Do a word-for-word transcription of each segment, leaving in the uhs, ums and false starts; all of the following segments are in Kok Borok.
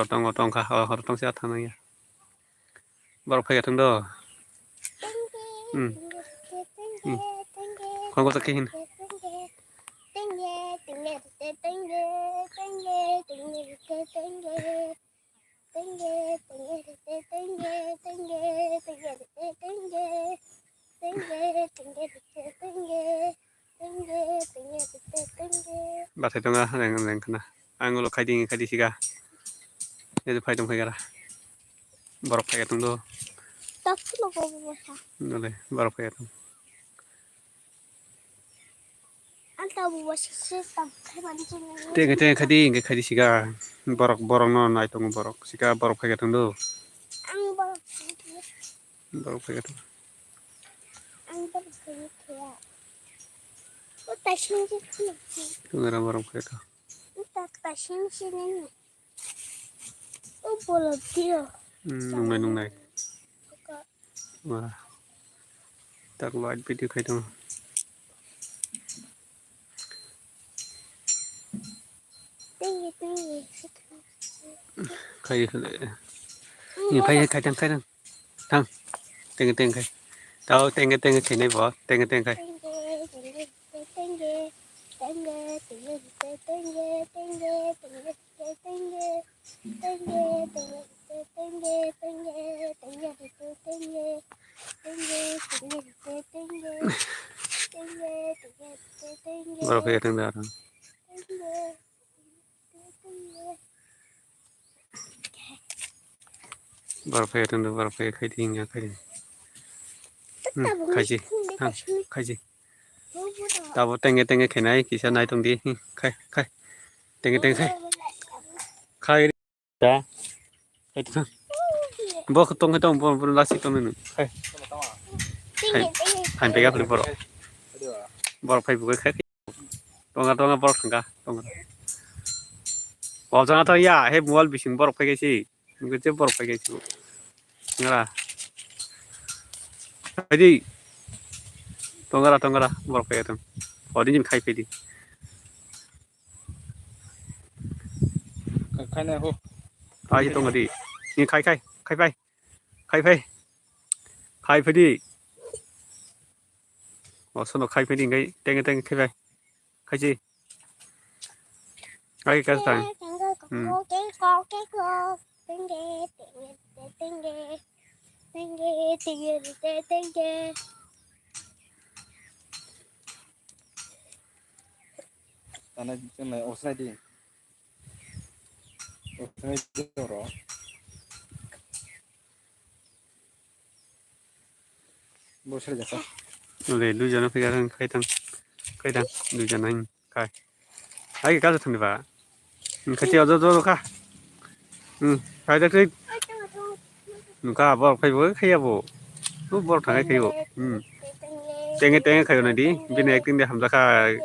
Tong, tong kha, hor, hor tong se thang ya. Borok phai thung do. Hmm. Hmm. Khon ko ta khin. Bathai tongo, reng, reng khna. Ang ulo khaidi, khaidi siga. Jadi phai tong phai gara. Borok phai tong do. Tok no bo bo sa. Dole, borok phai tong. Ang ta bo bo sa se tam khai mani chini. Teng, teng khaidi, hingke khaidi siga. Borok, borok no nai tongo borok. Siga borok phai tong do. Ang borok. Borok phai tong. Ang borok phai tong. O ta sing se khna. Tong gara borok phai tong. O ta, ta sing se nini. O bolot dio. Hmm, nungnai, nungnai. Wah. Tak light video khai tongo. Tengge, tengge. Khai, khai. Ni khai, khai tang, khai tang. Thang. Tengge, tengge khai. Tao tengge, tengge khainai bo. Tengge, tengge khai. Borok phai tong da. Borok phai tong da, borok phai khai di, khai di. Hmm, khai si. Thang, khai si. Tabo tenge tenge khenai kisa nai tong di. Hmm, khai, khai. Tenge tenge khai. Khai da. Khai thang. Bo tong khai tong, bo, bo lasi tong nang. Khai. Khai. Khai pega phri borok. Borok phai bukai khai. Tonga tonga borok thangka. Tonga. Bo janga thang ya, he mobile bising borok phai kaisi. Nungkhe je borok phai kaisi. Ngara. Hai di. Tongara tongara borok phai tong. Odi jin khai phai di. Khai na ho. Khai tong di. Ni khai khai khai phai. Khai phai. Khai phai di. O sono khai phai di ngai tenge tenge khai phai. Khai si. Khai ka tang. Hmm. Tana jeng nai osnai di. Osnai di oro. Bo sari jaka. Ole, dui jona phai kha, khai tang. Khai tang, dui jona hin. Khai. Hai, kaisa thangni ba. Hmm, khai chi ojo, ojo, ojo, kha. Hmm, khai da, khai. Nungkha, borok phai bo, khai ya bo. O borok thang khai bo. Hmm. Tenge, tenge khai na di. Bini acting de hamjakha,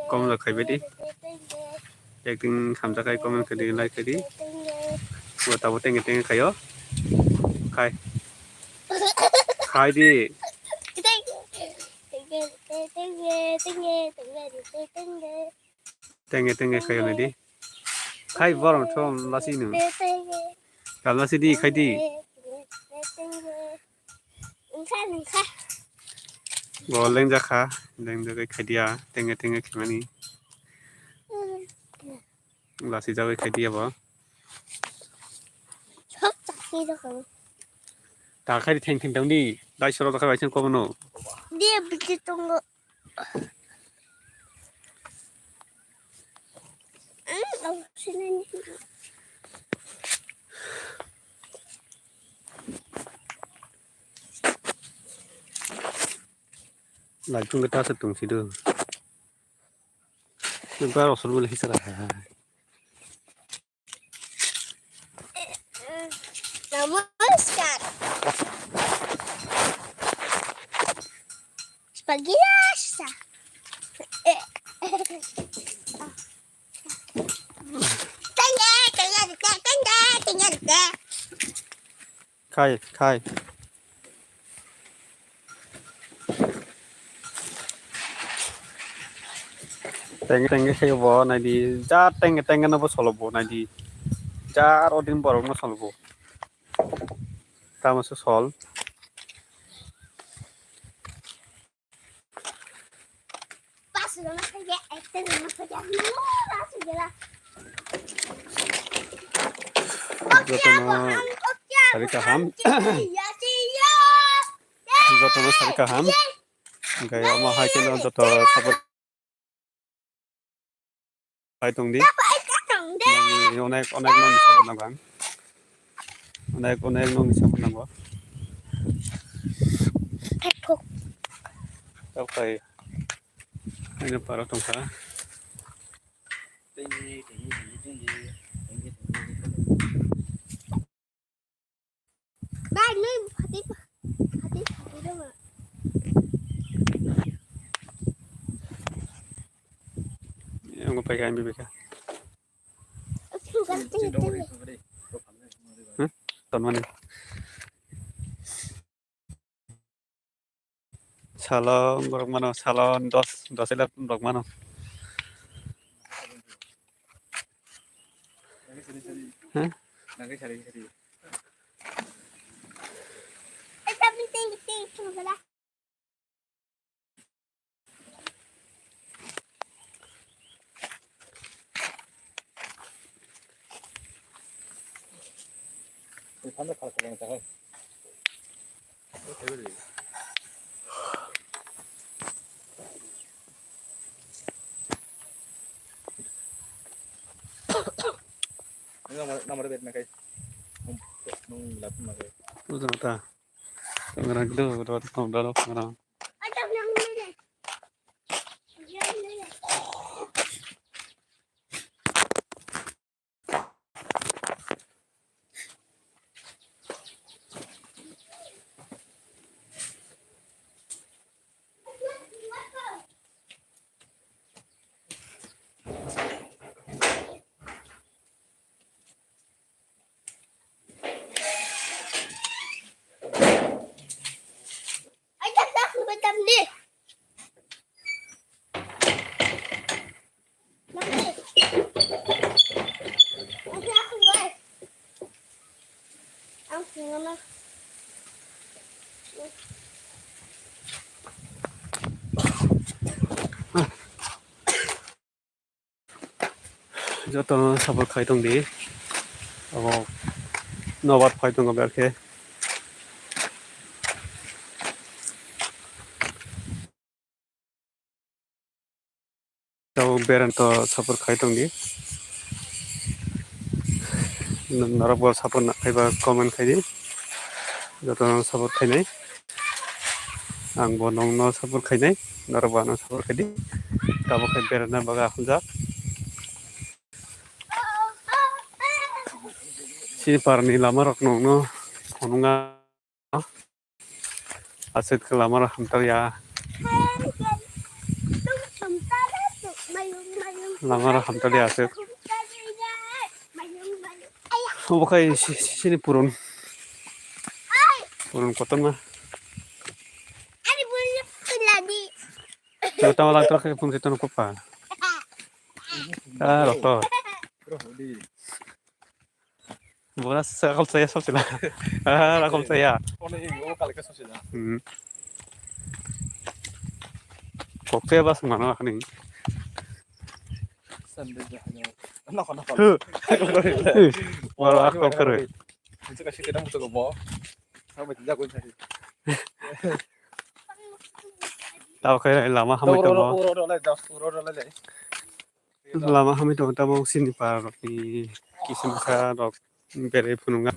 kom khai bai di. Acting hamjakha, comment khai di, like khai di. Bo tabo tenge, tenge khai o. Khai. Khai di. Tenge tenge khai nai di. Khai borok thom lasi no. Kal lasi di khai di. Bo lengjak kha, lengjak khai dia, tenge tenge khai mani. Lasi jagwi khai dia bo. Ta khai di theng theng tong di, dai soro ta khai bai sing kobono. Dia bikin tunggu. Laitung ta se tong si do. Ba rosol bole hisara. Namaskar. Spaghetti. Khai, khai. Tenge tenge khe bo nai di, ja tenge tenge no bo solo bo nai di. Aro din borok no salbo. Tamo se sol. Jotono sari kaham. Jotono sari kaham. Hingke omo hai khe no joto support. Pai tong di. Nangni onek, onek nangni support nango ang. Onek, onek nangni support nango. Thok. Tei kai. Ani para tongkha. Bai, nui phati, phati, phati dong. Yang apa yang bibika? Hmm? Tonmani. Salo borok mano, salo dos, dos elak borok mano. Hah? Namar, namar bet na kai. Nung, nung lap na kai. Udah ta. Tangrang do, do, do, do, tangrang. Jotono support khai tong di. Abo nobar phai tongo belkhe. Tabuk bereng to support khai tong di. Norok bo support na khai ba comment khai di. Jotono support khainai. Ang bo nongno support khainai. Norok bo ano support khai di. Tabuk khai berana baga hamjak. Sini parni lama rok nongno phunukna. Aswk lama rok hamtokya. Lama rok hamtokya aswk. Obo khai si-, si-, sini purun. Purun kotorma. Tamo lang trak phung se tono kopa. Ah, rok to. Bora sakal saya sosila. Ah, rakol saya. Ono ini, oh, kali ka sosila. Hmm. Kokte bas mana kani. Sande jahanya. Nako, nako. Huh. Wala kokte. Ini kasih kita musuh mo. Sama tidak gua cari. Tao khe lama hamwi tongo. Uro, uro, uro, uro, uro, uro, uro. Lama hamwi tongo, tamo sini par rok ni kisa misa rok berwi phunukna.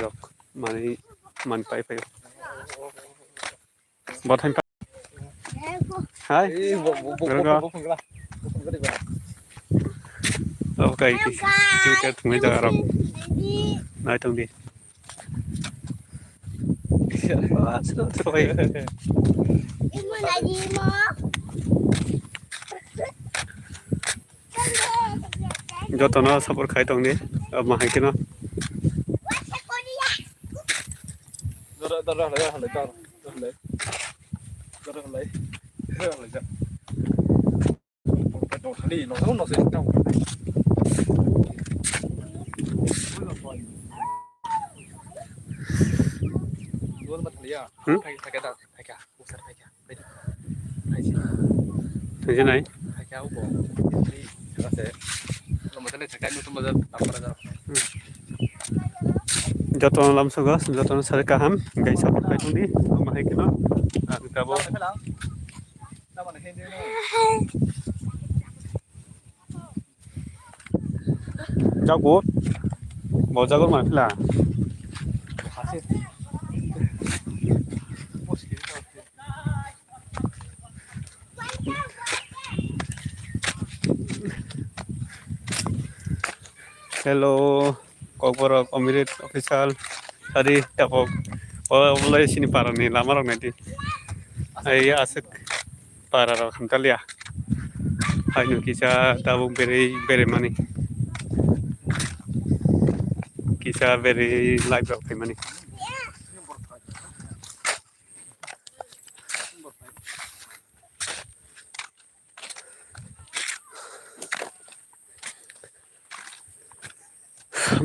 Rok mani, mani pai pai. Bo thang hai. Eh, bo, bo, bo, bo, bo, bo, bo, bo. Oke, oke. Kita tunggu jaga rok. Nai tunggu. Jotono support khai tongdi, omo hai kheno. Dara, dara, halai, halai, dara, halai. Dara, halai. Halai, dara. Ni, no, no, no, no. Hmm? Thangsinai. Jotono lamsogo, jotono sari kaham, gai support khai tongdi, omo hai kheno, ang tabo. Jago, bo jago ma phila. Hello, Kokborok, Amirit official, sari tapok, o, obolai sini parani lama rok naidi. Ai, aswk. Para rok hamtalia. Haino kisa tabuk berwi berwi mani. Kisa berwi live rok phaimani.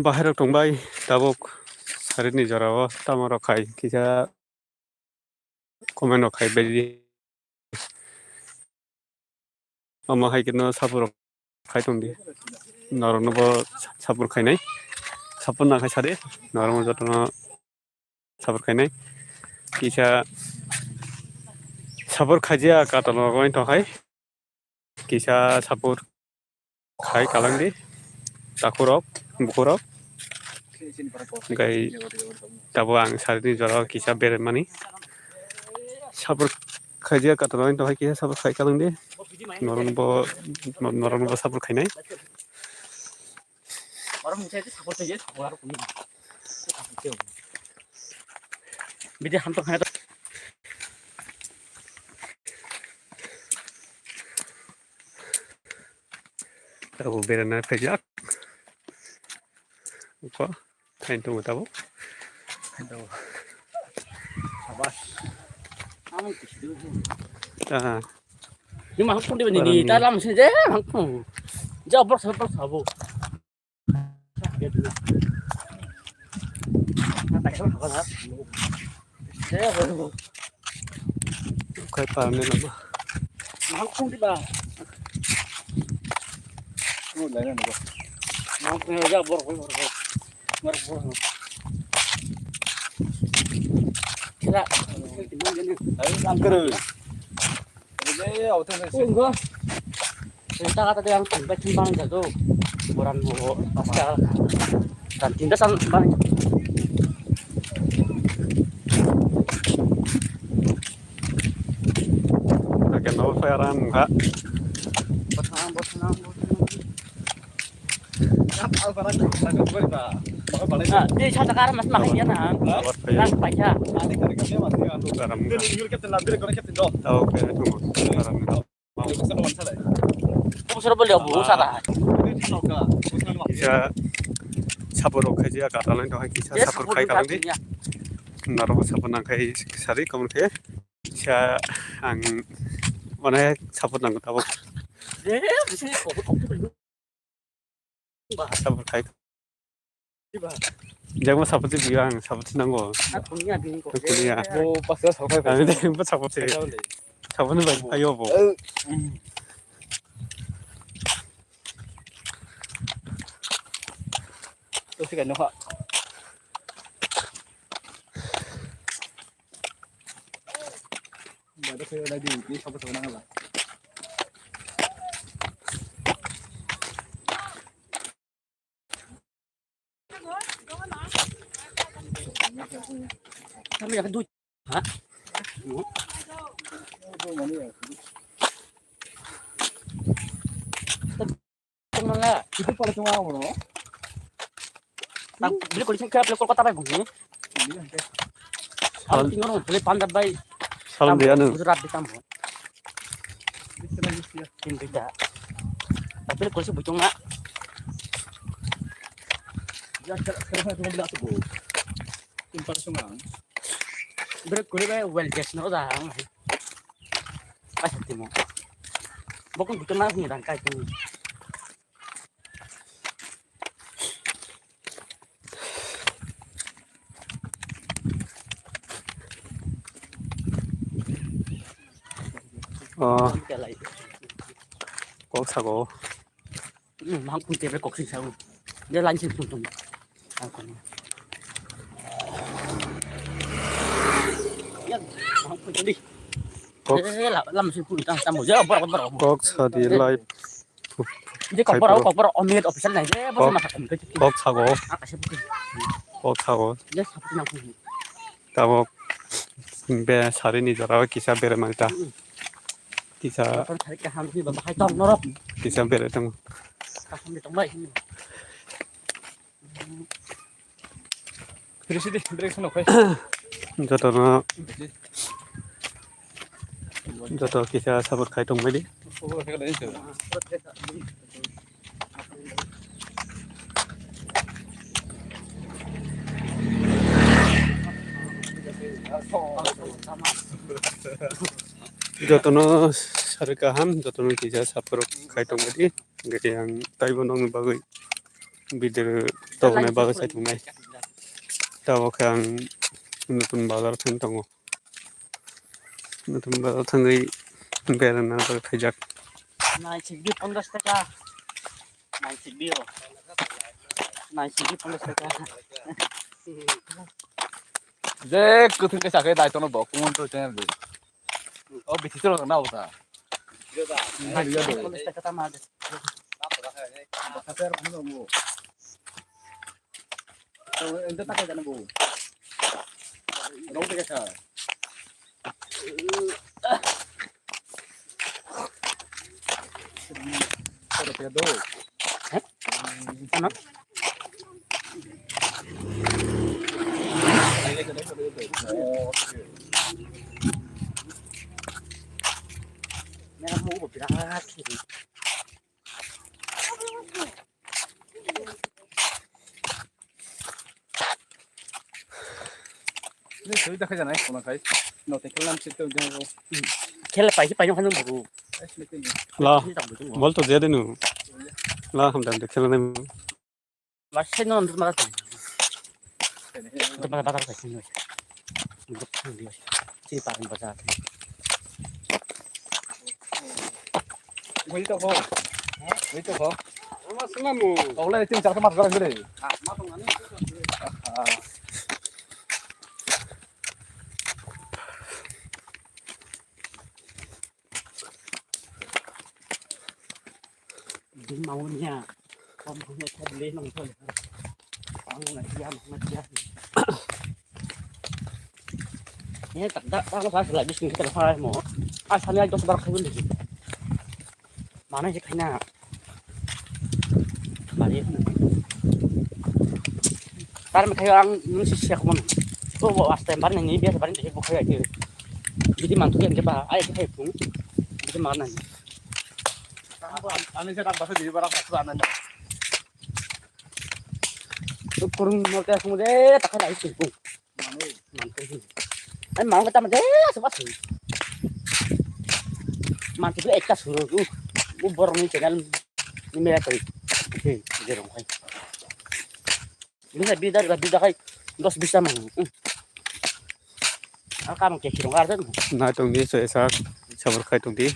Bahai rok tongbai tabuk sarini jorao tamo rok khai kisa. Comment rok khai bai di. Omo hai kheno support rok khai tong di. Norok no bo support khainai. Support nang khai sadi. Norok no joto no support khainai. Kisa support khaijak katal rok wng tong hai. Kisa support khai kalang di, takhurok, bukhurok. Hingkai tabuk ang sarini jorao kisa beremani. Support khaijak katalani tongkha kisa support khai kalang di. Norok bo, norok bo support khainai. Bidi hamtok hamtok. Tabuk berana phaijak. Ko thain tongo tabuk. Thain tongo. Sabas. Tamo kisidu. Aha. Ni mahak pun di ni ta lam sin je mahak pun. Ja bor sa bor sa bo. Khai parni lama. Mahal kung di ba? Oh, lain lama. Mahal kung ya bor bor bor. Bor bor. Kira. Ayo, angker. Ini auto nasi. Enggak. Tinta kata dia yang sampai simpang jatuh. Orang mau apa? Dan tinta san bang. Lagi mau fayaran enggak? Botang, botang, botang. Nah, di sana kar mas mahal ya nah. Abar fayaran. Lang paisa. Garam enggak? Tahu kayak itu. Garam enggak? Kisa support rok khaijak katalai tongkha kisa support khai kalang di. Norok bo support nang khai sari comment khe. Kisa ang mane support nang tabuk. Support khai. Jagma sapoti biyo ang sapoti nango. Kuliya. Bo pasal sakai. Kami deh bo sapoti. Sapoti bai ayo bo. Terus kan noh. Ba da sai da di ni sabo sabo nang la. Kami yang duit. Ha? Tong nang la. Itu pala tong ang no. Tang beli kuli sing kaya beli Kolkata bai bung ni. Al tinggal beli Punjab bai. Salam dia anu. Gujarat di tam. Tin bida. Tapi kuli sing bujung na. Ya sekarang aku bilang aku. Tin pala tong ang. Beli kuli bai well gas no dah. Ai timo. Bokong bikhe ma hwnwi rang kai tong. Oh, kok sago. Hmm, hang pun tebe kok sing sago. Dia lain sing pun tum. Hang pun. Ya, hang pun tadi. Kok. Eh, la-, lam sing pun tang tang mo. Ya, bor, bor, bor. Kok sadi live. Jadi kokborok, kokborok omit official nai je, boso masa kom kecil. Kok sago. Apa sih bukan? Kok sago. Dia satu nang sini. Tabok be sari ni jora kisa bere manta. Kisa. Kan sari kaham sih, bapak hai tong norok. Kisa bere tong. Kaham di tong baik sini. Risi di, break sono khai. Jotono, joto kisa support khai tong baidi. Jotono sari kaham, jotono kisa support khai tong baidi. Hingke ang taibo nokni bagwi video tobonai bagwi sai tongnai. Tabok khe ang notun bazar thang tongo. Notun bazar thangwi berana bagwi khaijak. Naisik di ponchash taka. Naisik di o. Naisik di ponchash taka. Je kwthwng khe sakhe dai tono bo kumun to channel di. O bithi chwla na uta. Hai, iya, iya. Police ta kata ma de. Ente ta kata na bo. Rong te ka. Ano? Mera mo bo birat. Ni soi ta khaja nai, kono khai. No te khelam sit to jang. Khela paisi paino khanu bugu. La, bol to jede nu. La, ham dam de khela nai. Last time no, no, no. Itu malah bakar kayak gini. Untuk dia. Sini paling besar. Wait to go. Wait to go. Mas namu. Oleh tim cakap mas goreng gede. Ah, mas mana? Ah. Di mau nya. Kamu punya tadi nong tuh. Kamu nggak dia, nggak dia. Ini tak tak tak pas lagi sini kita mau. Ah, sana aja sebar kau dulu. Mana sih kena? Balik. Tar me khayo ang nung si siak mon. Ko bo asta bar ni biasa bar ni bukhaya ke. Jadi mantu yang ke ba ai ke pung. Jadi mana ni? Ani se tak basa di bara ka su anan. To kurung mo te sung de tak ka ai pung. Mantu. Ai mang ka tam de su ba su. Mantu ekta suru. U borong ni channel ni mera koi. Ke de rong kai. Bisa bida, bida kai dos bisa mang. Akam ke kirong arden. Nai tong di so esak sabur khai tong di.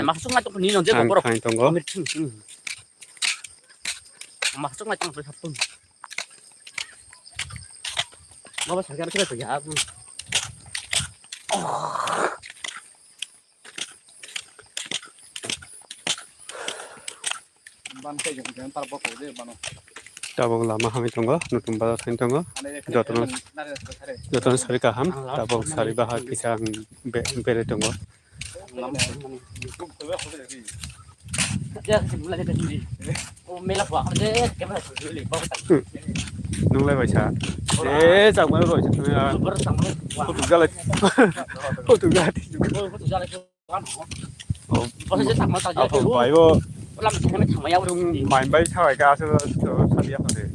Masuk ngai tong ni nong je borok. Khai tong go. Masuk ngai tong sapun. Baba sakar kira to ya. Tabok lama hamwi tongo, nutun bazar thani tongo. Jotono, jotono sari kaham, tabok sari bahai kisa ang be-, bere tongo. Nunglai bai sa. Eh, chakmani bai sa. Kutuk jalai. Kutuk jalai. Oh. Apa bai bo. Mai bai sa bai ka aso so sabi apa de.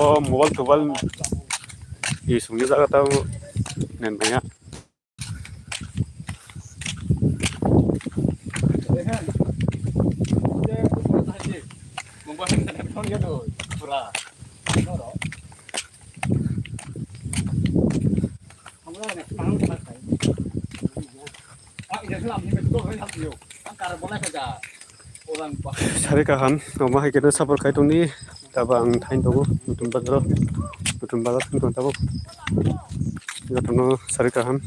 Oh, mobile tobal. Isungni jaga tau. Nen maya. Sari kaham, omo hai khe no support khai tongdi. Tabuk ang thain tongo, Nutun Bazar o, Nutun Bazar thang tongo tabuk. Jotono sari kaham.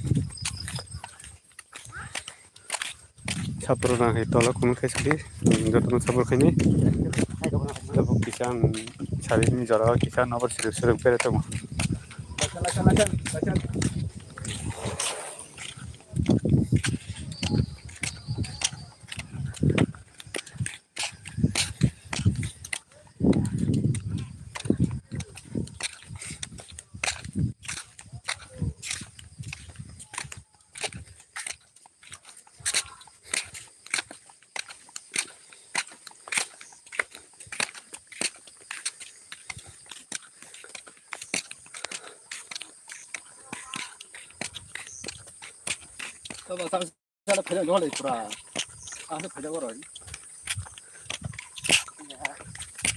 Support rwna hai tola comment khai sadi, jotono support khaini. Tabuk kisa ang sari ni jora o kisa nobar sirip sirip bere tongo. Sala phaida jole pura. Asa phaida oro.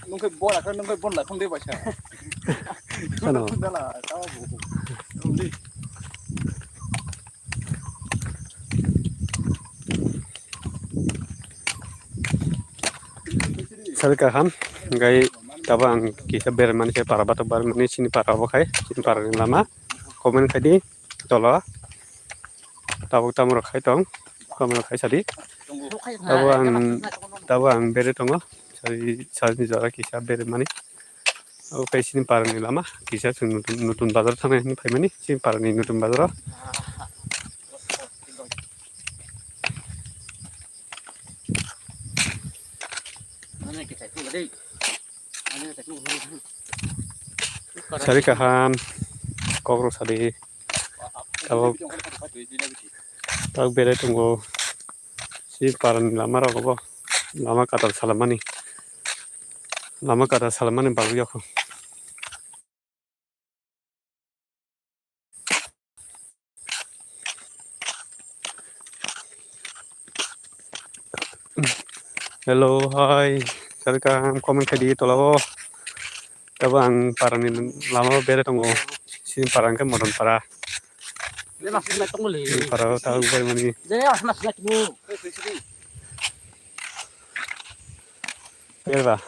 Nungke bol akar nungke bon la phung de baisa. Ano. Dala tawa bu. Undi. Sari kaham, gai tabuk ang kisa bermani khe para batok barmani chini para bo khai, chini para ni lama comment khai di tola. Tabuk tamo rok khai tong, comment rok khai sadi. Tabuk ang, tabuk ang bere tongo, sari, sari ni jora kisa bermani. Obo khe chini para ni lama, kisa chwng Nutun, Nutun Bazar thangna hinwi phaimani, chini para ni Nutun Bazar o. Sari kaham, kok rok sadi. Tabuk, tabuk bere tongo. Si parani lama rok bo. Lama katal salamani. Lama katal salamani bagwi yakho. Hello, hi. Sari kaham comment khai di tola o. Tabuk ang parani lama o bere tongo. Sini para hwnkhe Modon para. Para o tabuk bai mani. Berba.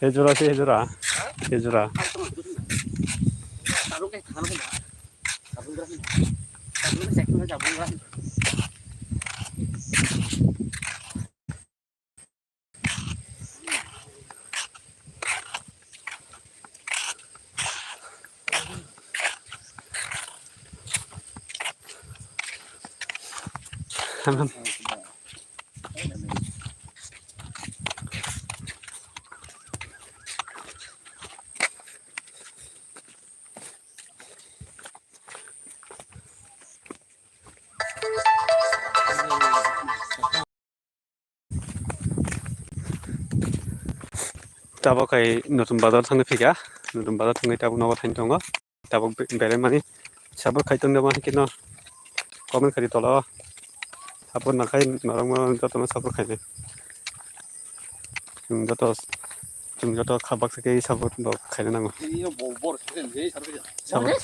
Hejura se hejura. Hejura. Tabuk khai Nutun Bazar thangwi phikha, Nutun Bazar thangwi tabuk nogo thaini tongo, tabuk be-, beremani support khai tongde ma hwnkhe no comment khai di tola o, support nangkhai norokno jotono support khainai. Chwng joto, chwng joto kha baksa khe support bo khaina nango. Support,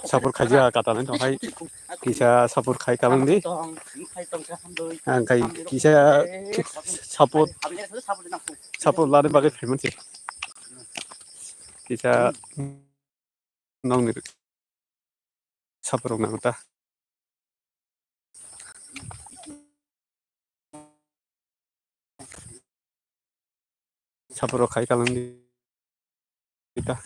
support khaijak katalai tong hai kisa support khai kamang di. Ang khai kisa support, support lani bagwi phaimani se. Kisa nokni support rok nang ta. Support rok khai kalang di ta.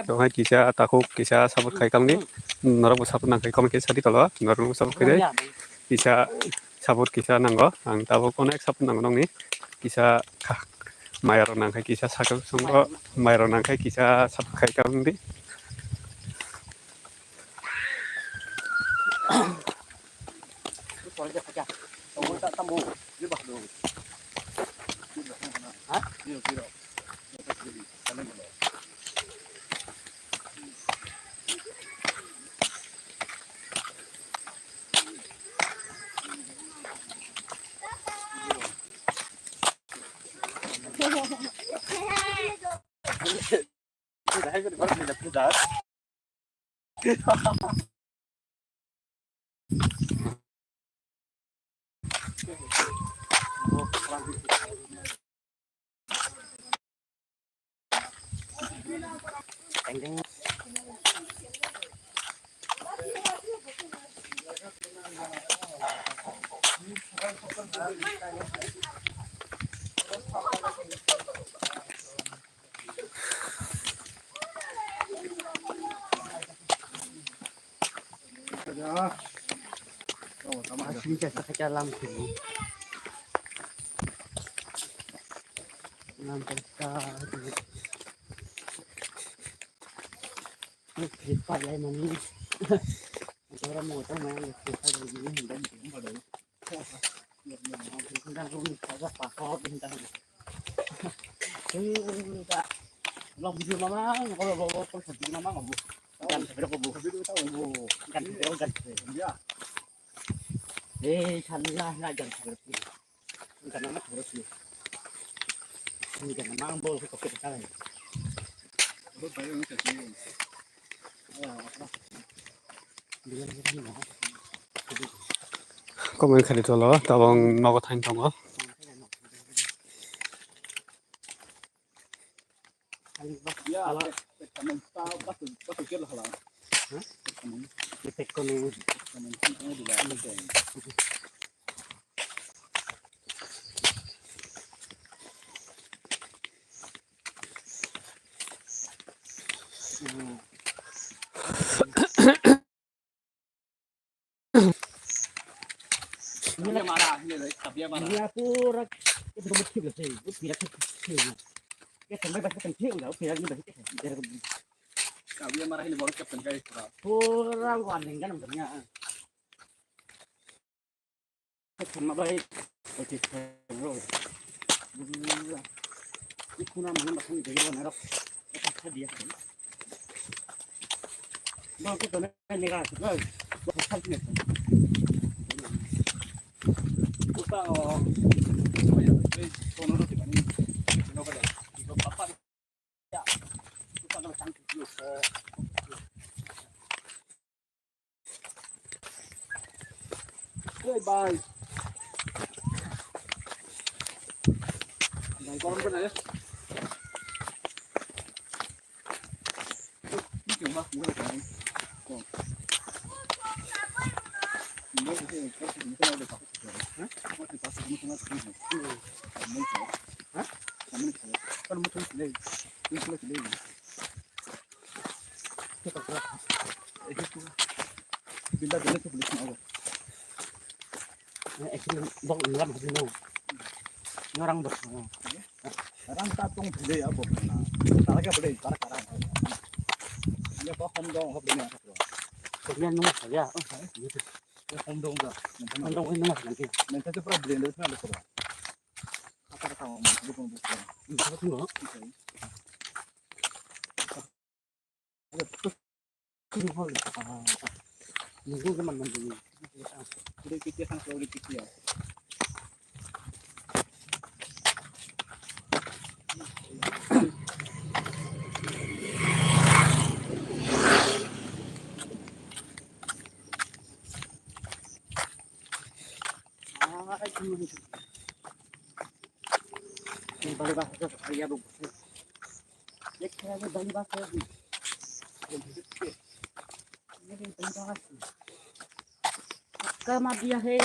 Tong hai kisa takhuk kisa support khai kamni. Norok bo support nang khai comment khe sadi tolo. Norok bo support khai dai. Kisa support kisa nango, ang tabuk onek support nango nokni. Kisa kha-, mairok nangkhe kisa sakhe songo, mairok nangkhe kisa support khai ka wngdi. Long video mama, kalau bawa konsep di mama nggak bu. Kan seberapa bu? Kan seberapa kan? Eh, salah lah jangan seberapa. Kan nama seberapa? Ini kan nama bol ke kopi kita. Comment khaidi tolo, tabok nogo thain tongo. Iya, pura itu kamu sih, sih. Itu pira sih, sih. Ya, sampai bahasa penting, enggak, pira ini bahasa. Kabia mara hini borok captain kai pura. Pura warning kan namanya. Sama baik. Oke, bro. Ikuna mana makan dia mana rok. Apa dia? Bang, kita ni ni kan. Bang, kita ni. Kita oh. Oh ya, itu kono roti bani. Kono bani. Itu apa? Oi, bhai. Bhai, korom kena ya. Ini cuma, ini cuma. Oh. Ini cuma, ini cuma. Hah? Ini cuma, ini cuma. Hah? Ini cuma. Kan mutu sini. Ini cuma sini. Binda binda tu boleh semua. Eh, eh, sini, bok, ngelam sini, no. Ngarang bos, no. Rang ta tong bile ya, bok na. Tara ka bile, tara kara. Ya, bok, hom dong, hom dong, ya. Kau ni nunggu saja. Oh, gitu. Ya, hom dong, ya. Hom dong, ini nunggu nanti. Nanti tu pura bile, nanti tu pura. Apa kata orang, bukan, bukan. Ini apa tu, no? Oke. Bali bas, bali bas. Kama dia hei.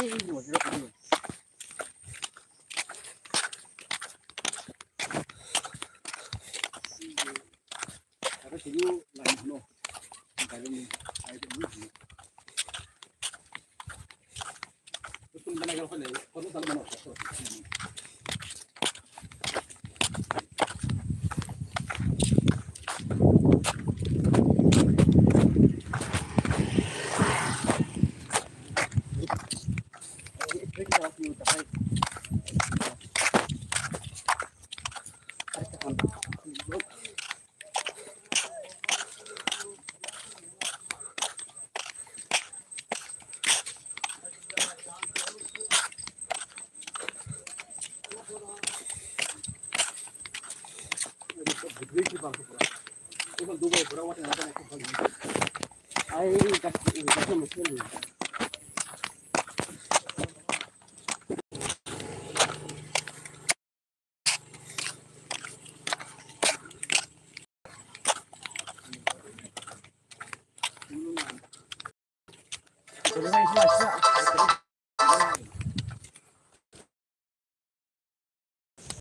Ai,